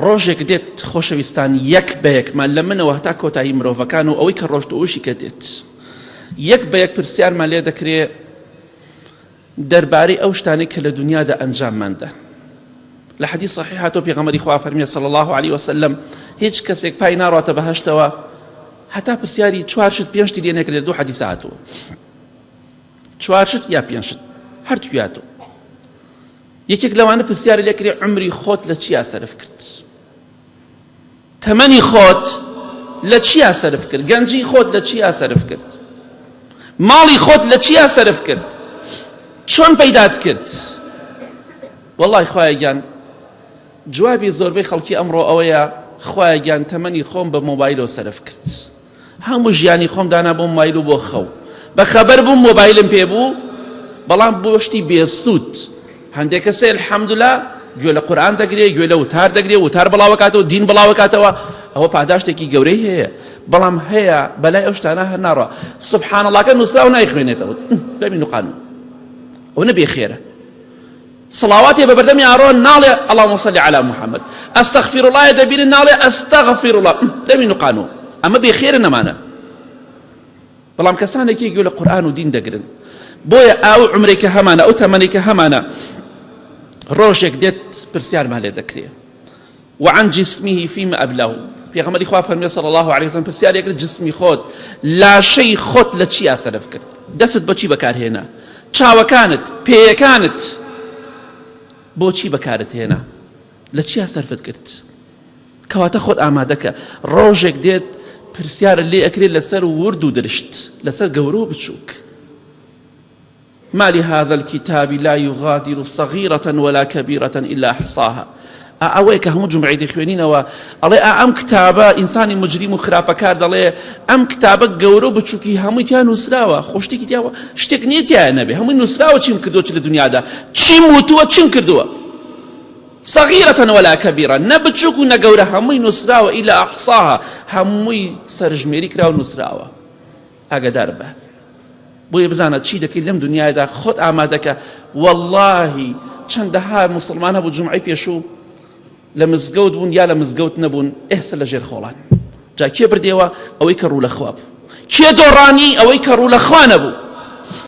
ڕۆژێک دێت خۆشەویستان یەک بە یەکمان لە منەوە هەتا کۆتایی مرۆڤەکان و ئەوەی کە ڕۆشت ئەوشی کە دێت یەک بە یەک پرسیارمان لێ دەکرێ دەربارەی ئەو شتانەی کە لە دنیادا ئەنجامماندا لە حەدیث صحیح هاتۆ پێغەمبەری خوا فەرمیە صلی الله علیه وسلم هیچ کەسێک پای ناڕاتە بەهەشتەوە هەتا پرسیاری چوار شت پێنج شتی لێ نەکرێت دوو حەدیث هاتووە چوار شت یا پێنج شت هەردووکی هاتووە یەکێک لەوانە پرسیاری لێکرێ عمری خۆت لە چیا سەرف کرد تەمەنی خۆت لە چیا سەرف کرد گەنجی خۆت لە چیا سەرف کرد ماڵی خۆت لە چیا سەرف کرد چۆن پەیدات کرد وەڵی خوایە گیان جوابی زۆربەی خەڵکی ئەمڕۆ ئەوەیە خوایە گیان تەمەنی خۆم بە مۆبایلەوە سەرف کرد هەموو ژیانی خۆم دانا بۆ مۆبایل و بۆ خەو بە خەبەر بووم مۆبایلم پێ بوو بەڵام بۆ شتی بێسوود هەندێک کەسێ الحمدلله گوێ لە قورئان دەگرێ گوێ لە وتار دەگرێ وتار بڵاوەکاتەوە دین بڵاوەکاتەوە ئەوە پاداشتێکی گەورەی هەیە بەڵام هەیە بەلای ئەو شتانە هەر ناڕە سبحان اللهکە نووسراو نایخوێنێتەوە دەمی نوقانو ئەو نەبێ خێرە سڵاواتێ بە بەردەمی ئاڕۆن ناڵێ اللهم صل علی محمد استغفر الله دەبینن ناڵێ استغفر الله دەمی نوقانو ئەمە بێخێرە نەمانە بەڵام کەسانێکی گوێ لە قورئان و دین دەگرن بۆیە ئەو عمرێک کە هەمانە ئەو تەمەنێک کە هەمانە ڕۆژێک دێت پرسیارمان لێ دەکرێت وعن جسمه فيما أبلاه پێغەمبەری خوا فەرمی صلی الله علیه وسلم پرسیاری کرد جسمی خۆت لاشەی خۆت لە چیا سەرف کرد دەستت بۆچی بەکارهێنا چاوەکانت پێیەکانت بۆچی بەکارت هێنا لە چیا سەرفت کرد کەواتە خۆت ئامادەکە ڕۆژێک دێت پرسیارە لێ ئەکرێت لەسەر ورد و درشت لەسەر گەورە و بچووک ما لهذا الكتاب لا يغادر صغيرة ولا كبيرة إلا أحصاها ئا ئەوەیە کە هەموو جومعەی دەخوێنینەوە ئەڵێ ئا ئەم کتابە ئینسانی مجریم و خراپەکار دەڵێ ئەم کتابە گەورە و بچووکی هەمووی تیا نووسراوە خۆ شتێکی تیا شتێک نییە تیا نەبێ هەمووی نووسراوە چیم کردووە چ لە دنیادا چیم وتووە چیم کردووە صغيرة ولا كبيرة نە بچووک و نە گەورە هەمووی نووسراوە إلا أحصاها هەمووی سەرژمێری کراوە نووسراوە ئاگادار بە بۆیە بزانە چی دەکەی لەم دنیادا خۆت ئامادەکە واللهی چەندەها مسلمان هەبوو جمعەی پێشوو لە مزگەوت بوون یا لە مزگەوت نەبوون ئێستا لە ژێر خۆڵان جا کێ بردێوە ئەوەی کە ڕوو لە خوا بوو کێ دۆڕانی ئەوەی کە ڕوو لە خوا نەبوو.